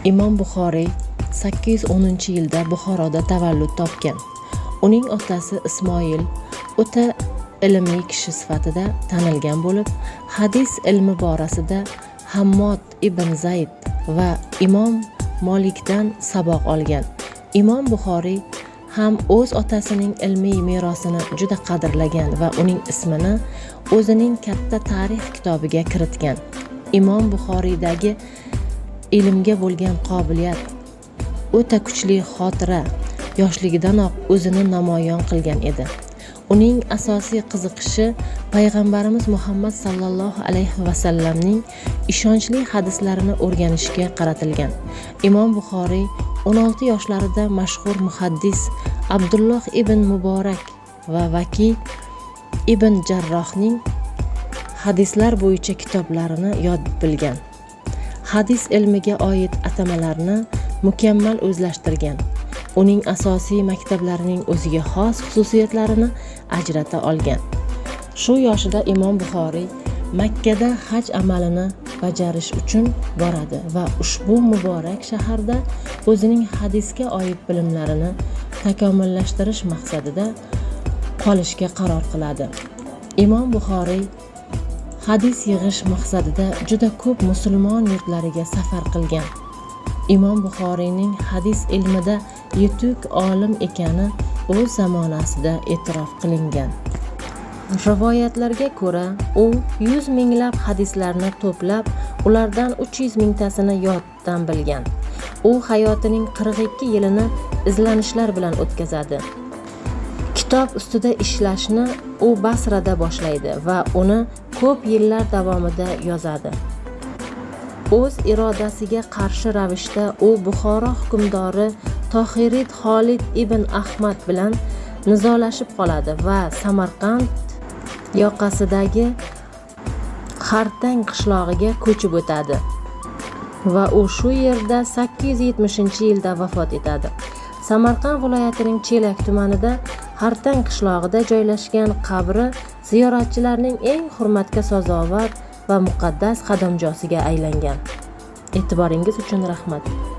Imom Buxoriy 810-yilda Buxoroda tavallud topgan. Uning otasi Ismoil o'ta ilmli kishi sifatida tanilgan bo'lib, hadis ilmi borasida Hammod ibn Zayd va Imom Molikdan saboq olgan. Imom Buxoriy ham o'z otasining ilmiy merosini juda qadrlagan va uning ismini o'zining katta tarix kitobiga kiritgan. Imom Buxoriydagi ilmga bo'lgan qobiliyat, o'ta kuchli xotira yoshligidanoq o'zini namoyon qilgan edi. Uning asosiy qiziqishi payg'ambarimiz Muhammad sallallohu alayhi vasallamning ishonchli hadislarini o'rganishga qaratilgan. Imom Buxoriy 16 yoshlarida mashhur muhaddis Abdulloh ibn Muborak va Vaki ibn Jarrohning hadislar bo'yicha kitoblarini yod bilgan. Hadis ilmiga oid atamalarni mukammal o'zlashtirgan. Uning asosiy maktablarining o'ziga xos xususiyatlarini ajrata olgan. Shu yoshida Imom Buxoriy Makkada haj amalini bajarish uchun boradi va ushbu muborak shaharda o'zining hadisga oid bilimlarini takomillashtirish maqsadida qolishga qaror qiladi. Imom Buxoriy hadis yig'ish maqsadida juda ko'p musulmon yurtlariga safar qilgan. Imom Buxoriyning hadis ilmida yetuk olim ekani o'z zamonasida e'tirof qilingan. Rivoyatlarga ko'ra, u 100 minglab hadislarni to'plab, ulardan 300 mingtasini yoddan bilgan. U hayotining 42 yilini izlanishlar bilan o'tkazadi. Kitob ustida ishlashni u Basrada boshlaydi va uni ko'p yillar davomida yozadi. O'z irodasiga qarshi ravishda u Buxoro hukmdori Tohirid Xolid ibn Ahmad bilan nizolashib qoladi va Samarqand yoqasidagi Xartang qishlog'iga ko'chib o'tadi va u shu yerda 870-yilda vafot etadi. Samarqand viloyatining Chelak tumanida Xartang qishlog'ida joylashgan qabri ziyoratchilarning eng hurmatga sazovor va muqaddas qadamjosiga aylangan. E'tiboringiz uchun rahmat.